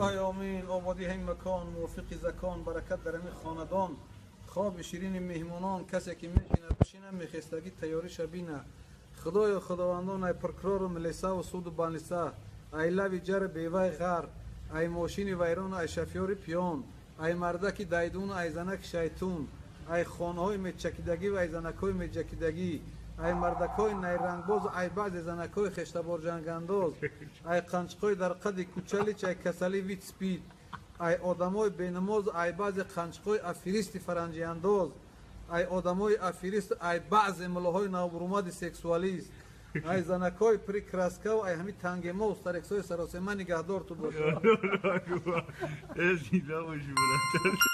Илоҳи омин, ободии ҳамин макон, мувофиқи закон, баракат дар ҳамин хонадон, хоби ширини меҳмонон, касе ки мешина бишина, мехестагӣ тайёриша бина. Худоё худовандон, ай прокурору милисаву суду балниса, ай лави ҷари беваи ғар, ай мошини вайрон, ай шофёри пиён, ай мардаки дайдун, ай занаки шайтун, ай хонаҳои мечакидагӣ ва ай занакҳои меҷакидагӣ, ай мардакҳои найрангбоз, ай баъзе занакҳои хештаборҷангандоз, ай қанчиқҳои дар қади кучалич, ай касали вич спид, ай одамои бенамоз, ай баъзе қанчиқҳои аферисти фаранҷиандоз, ай одамои аферист, ай баъзе муллоҳои навбурумади сексуалист, ай занакҳои прикраскав, ай ҳами тангемову старексҳои саросема нигаҳдор ту бошад. Э, зинда бошӣ, брат.